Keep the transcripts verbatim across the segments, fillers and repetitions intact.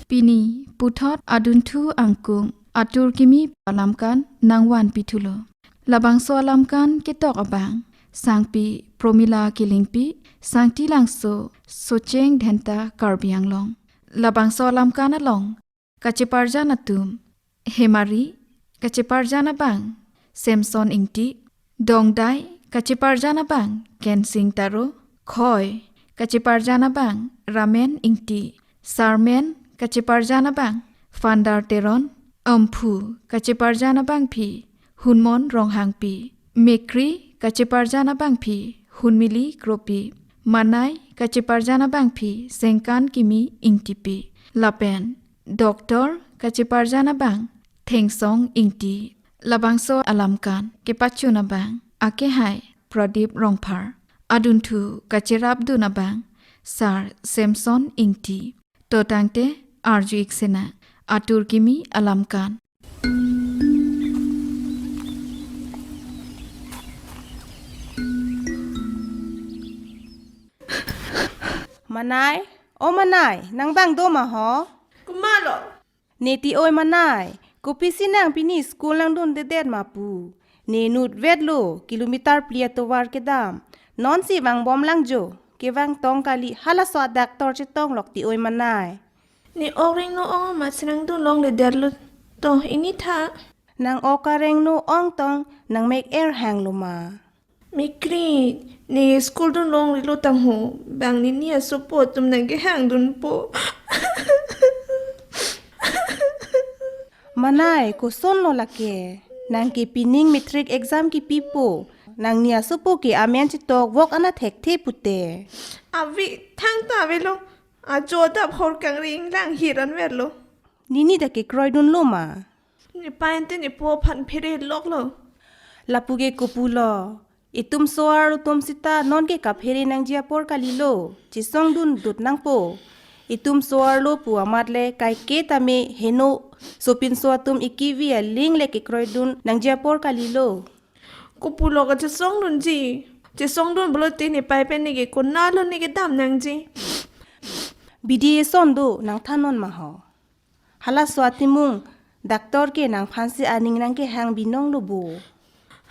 Pini puthot adunthu angkung atur kimi alamkan nangvanpi thulo. Labangso alamkan ketok abang sangpi Promila Kilingpi, Sangti Langso, Socheng Dhenta, Karbi Anglong. Labangso alamkan along kacheparjan atum: Hemari, kacheparjan abang Samson Ingti; Dongdai, kacheparjan abang Kensing Taro; Khoi, kacheparjan abang Ramen Ingti; Sarmen, kacheparjan abang Fandar Teron; Amphu, kacheparjan abangpi Hunmon Ronghangpi; Mekri, kacheparjan abangpi Hunmili Kropi; Manai, kacheparjan abangpi Sengkan Kimi Ingtipi; lapen Doctor, kacheparjan abang Thengsong Ingti. Labangso alamkan kepachun abang akehai Pradip Rongphar. Adunthu kacherapdun abang Sar Samson Ingti. To tangte arju-ik sena atur kimi alamkan. Manai, o Manai, nang bang do ma ho? Komatlo? Ne ti-oi Manai, kopisi nang pini school nangdundedet ma pu? Ne inutvetlo, kilometer phli atovar kedam. Nonsi vangbomlang jo, kevang tong kali, halaso a-doctor chetonglok ti-oi Manai. Ne ok rengno ong amatsi nangdun longledetlo. To, ini tha. Nang ok karengno ong tong, nang mek er hanglo ma? Mekri, ne school dun longlelo tangho, bang nini asopo atum nangkehangdunpo. Manai, kosonlo lake? Nang ke pining matric exam kipipo. Nangni asopo ke amen chetok vok ana thekthe pute. Ave, thangta avelo. Ajo adap hor kangring lang hiran verlo. Nini ta kekroidunlo ma? Nepa ante nepo aphan phere loklo. Lapu ke kopulo? Itum so-arlo atum sita non ke kaphere nangji apor kalilo, chesongdundut nangpo. Itum so-arlo pu amat le kaike tame heno sopinso atum ekevi aling le kekroidun nangji apor kalilo. Kopulo kachesongdunji? Chesongdun pulote nepai pen neke konatlo neke dam nangji? Bidi eson do nang thanon ma ho? Halaso atimung doctor ke nangphansi aning nangkehang binonglo bo.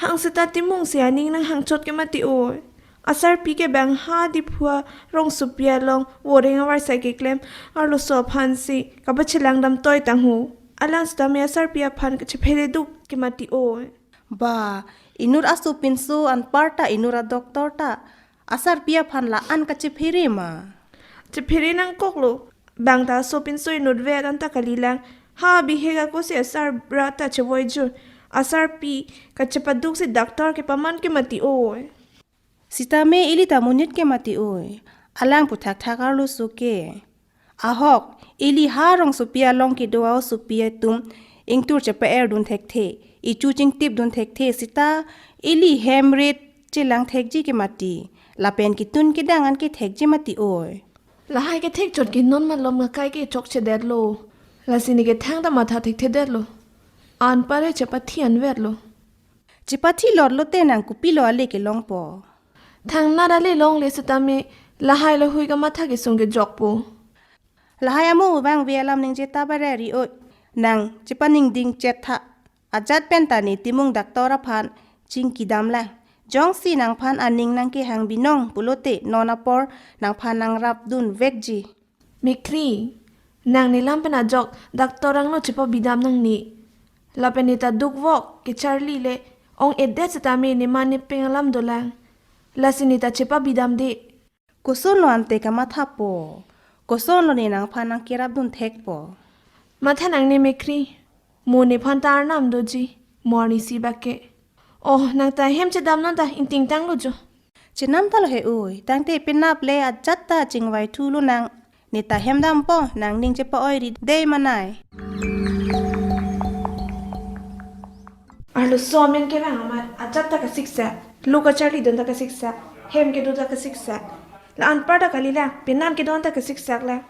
Hang seta timungsi aning nanghangchot ke mati oi. Asarpi ke bang ha Diphu arongsopi along voreng avarsai keklem arloso aphansi kapachelangdam toi tangho. Alang sitame asarpi aphan kachephere duk ke mati oi. Ba, inut asopinso anparta inut a-doctor ta asarpi aphan la-an kachephere ma? Chephere nangkoklo. Bang ta asopinso inutvet anta kalilang. Ha bihek ako si asarbura ta chevoijun. Asarpi kachepaduksi doctor kepaman ke mati oi. Sitame ili ta monit ke mati oi. Alang pu thakthak arloso ke. Ahok, ili ha rongsopi along kedo a-osopi atum ingtur chepa-erdun thekthe, ichu chingtipdun thekthe sita ili hem ret chelang thekji ke mati, lapen ketun kedang an ke thekji mati oi. Lahai kethekchot ke non malom ngakai ke chokchedetlo. Lasi neke thangta matha thekthedetlo. Anpar chepathi anvetlo. Chepathi lotlo te nang kopilo ale kelongpo? Thangnat ale longle sitame lahai lahui kamatha kesung kejokpo. Lahai amo vangve alam ningje ta bare ri oi. Nang chepaningding chetha. Ajat pen ta ne timung doctor aphan chingkidam lang. Jongsi nangphan aning nangkehang binong pulote non apor nangphan nangrapdun vekji. Mekri, nang nelam pen ajok doctor angno chepabidam nangne. Lapen ne ta dukvok kecharli le ong-edet sitame ne man ne peng alam dolang. Lasi ne ta chepabidam de. Kosonlo ante kamathapo? Kosonlo ne nangphan nangkerapdun thekpo? Matha nangne Mekri. Mo nephan ta arnam doji, mo arnisi bak ke. Oh, nang ta hem chedamnon ta ingtingtanglo jo. Chenam talo he oi, tangte penap le ajat ta chingvai thulo nang. Ne ta hem dampo, nang ning chepa-oi ri dei Manai. Arloso amen kevang amat ajat ta kasiksak, lo kacharlidun ta kasiksak, hem kedo ta kasiksak. La anpar ta kalilang, penan kedon ta kasiksak lang.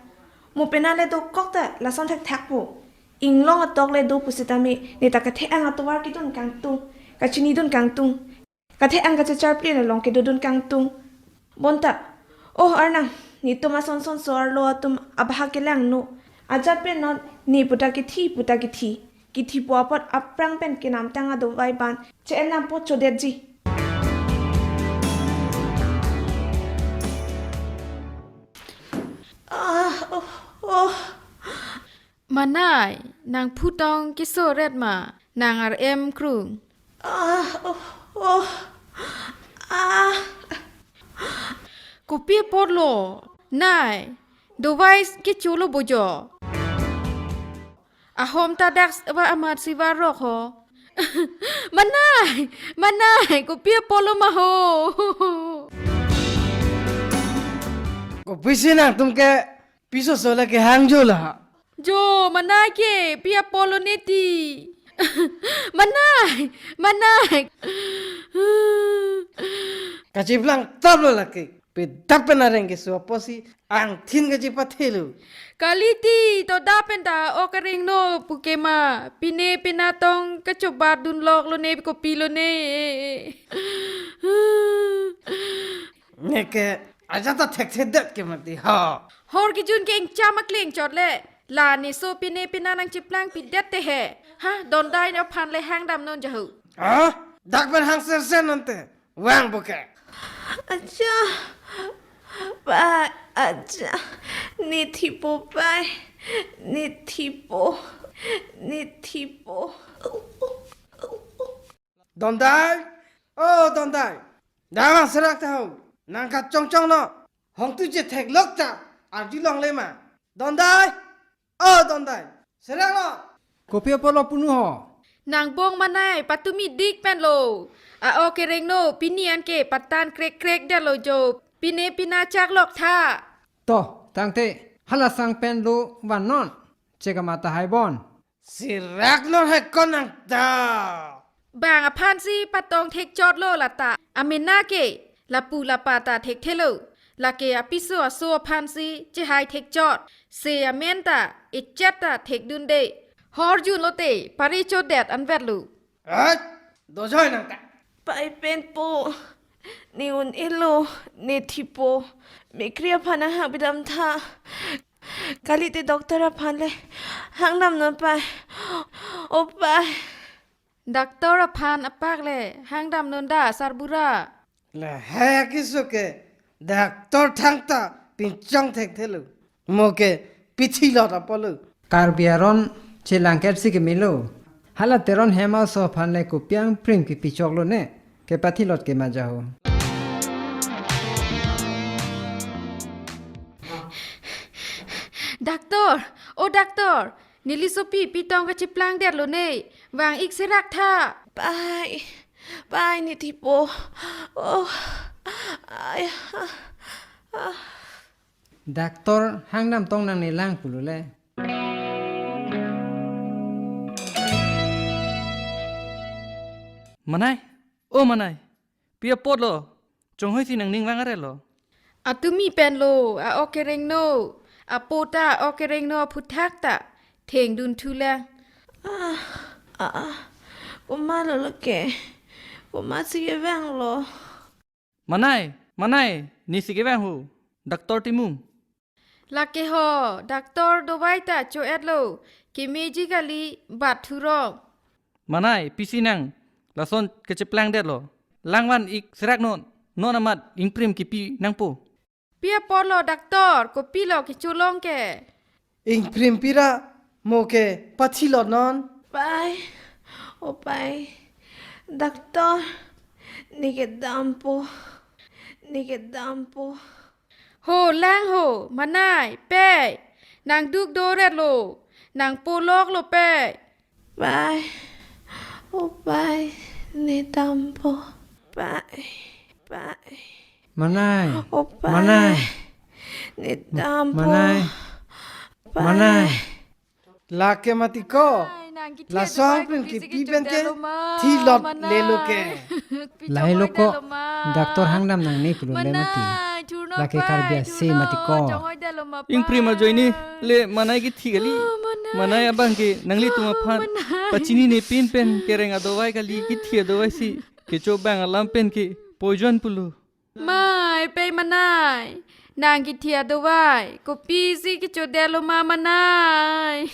Mo penan le dokok ta lason thakthakpo. Inglong atok le do pusitame ne ta kathe-ang atovar kedun kangtung, kachinidun kangtung. Kathe-ang kachecharplin along kedodun kangtung. Bonta, oh Arnam, netum asonson so-arlo atum abahak kelangno. Ajat pen non ne puta kithi puta kithi. Kithipo apot aphrang pen kenamtang adovai ban che-en nampo chodetji. Ah, oh, oh. Manai, nang phutong keso ret ma, nang arem krung. Ah, oh, oh. Ah. Kopi apotlo, nai, dovai kecho lo bojo. Ahom ta dak va amat si varok ho. Manai, manai, kopi apotlo ma ho. Kopisi nangtum ke piso so lake hangjo la. Jo, manai ke, pi apotlo ne ti. Manai, manai. Kachiplang tap lo lake. Pedap pen areng keso apotsi angthin kachipathelo. Kali ti, to dap pen ta ok areng no pu ke ma. Pine pina tong kachobat dun lok lo ne kopi lo ne. Neke ajat ta thekthedet ke mati ha. Hor kejun ke ingcham akling chot le. La ne so pine pina nangchiplang pidet te he. Ha, Dondai ne aphan le hangdam non jahu. Ah, dak pen hang sersen nonte. Vang buke. Acha. Pai, acha. Ne thipo pai. Ne thipo. Ne thipo. Dondai. Oh, Dondai. Damang serak ta ho. Nang kachongchong no. Hong tu je theklok ta. Arjulong le ma. Dondai. Oh, Dondai. Serak no. Kopi apotlo punu ho. Nang bong manai patumi dik pen lo. A ok kereng no pini an ke patan krek krek det lo jo. Pine pina chak lok tha. To, tangte, hala sang pen lo van non. Che kama tahai bon. Serak non hai kon nang ta. Bang aphan si patong thek chot lo lata. Amena ke, lapu lapa ta thekthelo. Lake apiso aso aphan si chehai thek chot. Se amen ta, ichet ta thek dun de. Hor jun lote, pari chodet anvet lo. Ai, dojoi nang ta. Pai pen po. Ne un-elo, ne thipo. Mekri aphan nang hang bidam tha. Kali te doctor aphan le hangdam non pai. O pai. Doctor aphan apak le hangdam non da sarbura. Lahai keso ke doctor thangta pinchong thekthelo. Mo ke pithilot apotlo. Karbi aron chelangket si kemelo. Hala Teron hem aso aphan le kopi angprim kipi chok lo ne. Kepathilot ke ma jaho. Doctor, o doctor, neli sopi pitong kachiplang det lo ne, vang ik serak tha. Pai, pai ne thipo. Oh, ai, ah, ah. Doctor hangdam tong nang ne lang pulo le. Manai, o manai, pi apotlo, chonghoi si nangning vang arelo. Atumi pen lo, a ok kereng no, apo ta ok kereng no aphuthak ta, theng dun thu lang. Ah, ah, ah, komat lo lake, komat si kevang lo. Manai, manai, ne si kevang ho, doctor Timung. Lake ho, doctor dovai ta cho-et lo, kemeji kali bat thurong. Manai, pisi nang, lason kachiplang det lo. Lang van ik serak non, non amat ingprim kipi nangpo. Pi apotlo doctor, kopilo kecholong ke. Ingprim pira mo ke pathilot non. Pai, o pai. Doctor, ne kedampo. Ne kedampo. Ho lang ho, manai, pai. Nang duk doret lo. Nang polok lo pai. Pai. O pai, ne dampo. Pai. Pai. Manai. O pai. Manai. Ne dampo. Manai. Pai. Manai. Lake mati ko. Manai, nang kithi lason adovai pen kopi si kipi pen ke kechotdelo ma, thilot manai. Lelo ke. Lahai lo ko, doctor hangdam nangne pulo le mati. Manai, thurno pai, thurno. Lake Karbi ase mati ko. Chonghoi delo ma pai. Ingprim ajoine le manai kithi kali. Oh, manai. Manai abang ke nanglitum aphan. Oh, manai. Pachinine pin pen kereng adovai kali kithi adovai si. Kecho bang alam pen ke poison pulo. Mai, pai manai. Nang kithi adovai kopisi kechodetlo ma manai?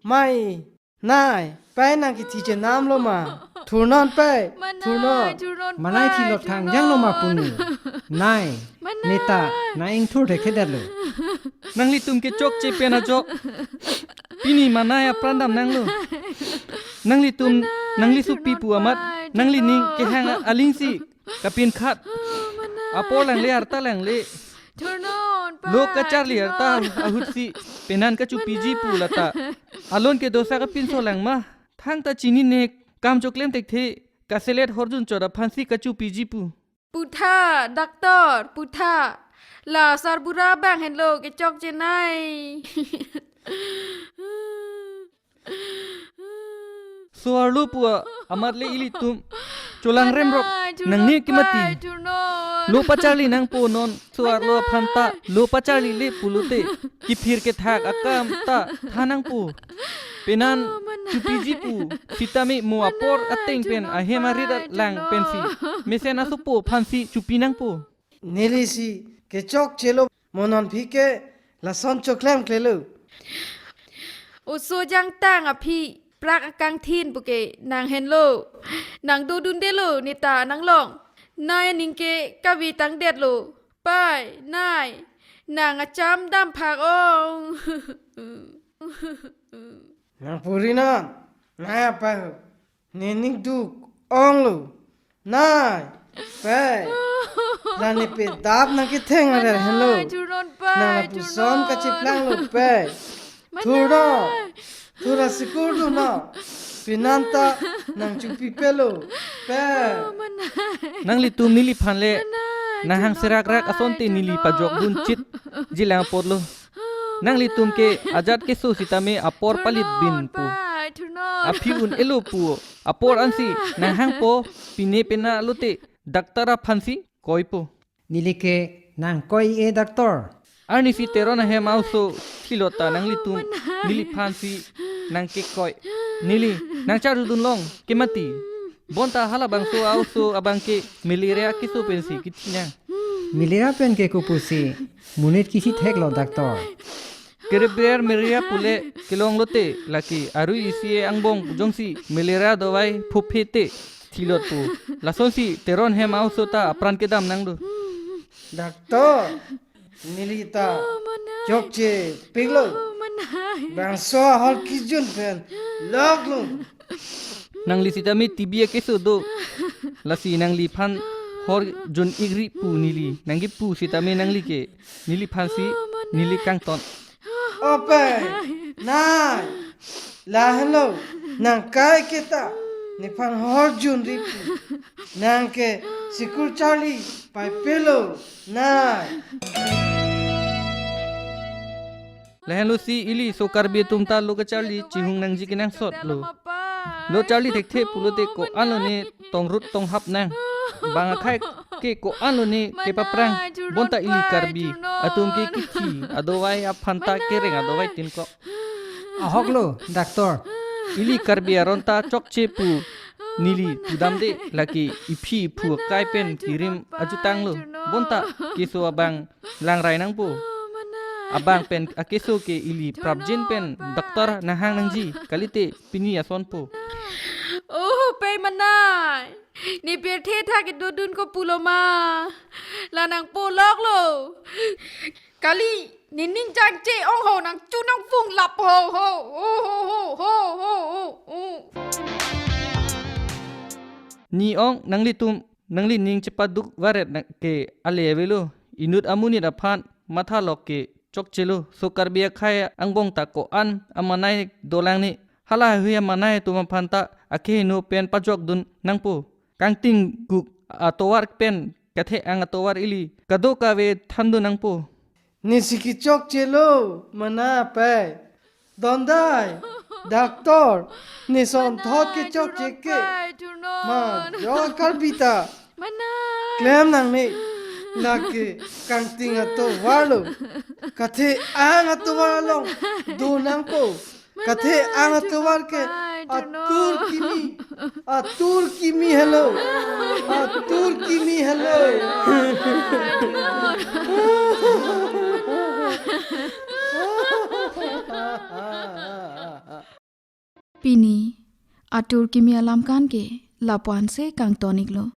Mai, nai, pei nang kithi chenamlo ma? Thurnon pei, manai, thurnon. Thurnon manai pei, thilot thang thurnon. Janglo ma punu? Nai, manai. Neta, nang ingthur thekthedetlo. Nanglitum kechokche pen ajok pini manai apran damnanglo. Nanglitum, manai, nangli sopi pu amat, thurnon pei, nanglining thurnon. Kehang a-, alingsi kapinkhat. Manai. Apor langle arta langle. Thurnon pei, lo kacharli arta thurnon. Ahutsi penan kachopiji pu lata. Alon kedosa kapinso lang ma? Thangta chinine, kam choklem thekthe, kaselet horjun chot aphansi kachopiji pu. Putha, doctor, putha. La sarbura abang henlo kechokche nai. So-arlo pu amat le ilitum cholang remrok, manai, thurnon nangne kemati pei, thurnon. Lo pacharli nangpo non, so-arlo aphanta, lo pacharlile pulote kiphir kethak akam ta than nangpo. Penan, oh, manai, chopiji pu sitame mo apor, manai, ateng pen, thurnon, ahem arit, thurnon, lang pensi, mesen asopo aphansi chopi nangpo. Nelisi kechokchelo, mo non phi ke lason choklemklelo. Oso jangtang aphi prak akangthin puke nang henlo. Nang dodundelo neta nanglong. Nai aning ke kave tangdetlo. Pei, nai, nang acham damphak ong. Nang puri non, nai apei ho. Nening duk onglo. Nai, pei. La ne pedap nang ketheng arer henlo. Manai, thurnon pei, nang lapuson thurnon. Kacheplanglo pei. Manai. Thurnon. Thura sikur dunnon. Penanta nang chopipelo. Pei. Oh, manai. Nanglitum neliphan le, manai, nang hang thurnon serakrak pei, asonte neli thurnon. Pajokdun chitji lang apotlo. Nanglitum ke ajat keso sitame apor palit binpo. Thurnon pei, thurnon. Aphi un-elo pu apor ansi, manai, nang hangpo, pine pena lote doctor aphansi koipo. Neli ke nang koi-e doctor. Arnisi Teron ahem a-oso thilot ta nanglitum, manai, neliphansi nang kekoi. Neli nang charjudun long kemati. Bonta halabangso a-oso abang ke malaria keso pensi kithi nang. Malaria pen ke kopusi monit kisi theklo doctor? Cerebral malaria pule kelonglote lake arui isi angbong jongsi malaria dovai phophe te thilotpo. Lasonsi Teron ahem a-oso ta apran kedam nanglo. Doctor, neli ta chokchepiklo. Bangso ahor kijun pen loklo. Nangli sitame T B akeso do. Lasi nangliphan horjun-ikri pu neli nangkipu sitame nangli ke neliphansi neli kangton. O pei, nai, lahenlo, nang kai keta, nephan horjunri pu. Nang ke sikur charli paipelo, nai. Lahenlo si ili so Karbi atum ta lo kacharli chihung nangji kenangsotlo. Lo charli thekthe pulote ko-an lone tongrut tonghap nang. Bang akhai ke ko-an lone kepaprang. Bonta ili Karbi atum ke kithi adovai aphanta kereng adovai tin ko. Ahoklo, doctor. Ili Karbi aron ta chokche pu neli pudamde lake iphi iphu akai pen kirim ajutanglo. Bonta keso abang langrai nangpo. Abang pen akeso ke ili prapjin pen doctor nanghang nangji kalite pini asonpo. Oh, pei manai. Ne pirthe tha kedodun ko pulo ma. La nangpoloklo. Kali, ne ning jangche ong ho, nang chu nang phung lap ho, ho, ho. Ni ong nanglitum, nangli ning chepaduk varet na ke ale avelo, inut amonit aphan mathalok ke chokchelo, so Karbi akhai angbong ta ko-an amanai dolang ne, hala hui amanai atum aphan ta akeheno pen pajokdun nangpo. Kangting kuk atovar pen kathe-ang atovar ili kadokave thandun nangpo. Nesi kechokchelo, manai apei. Dondai, doctor, ne sonthot kechokche ke. Ma, jo Karbi ta klem nangne, lake kangting atovar lo. Kathe-ang atovar along do nangpo. Kathe-ang atovar ke atur kimi, atur kimi helo. Atur kimi helo. Pini atur kimi alam kan ke lapu-an si kangton-iklo.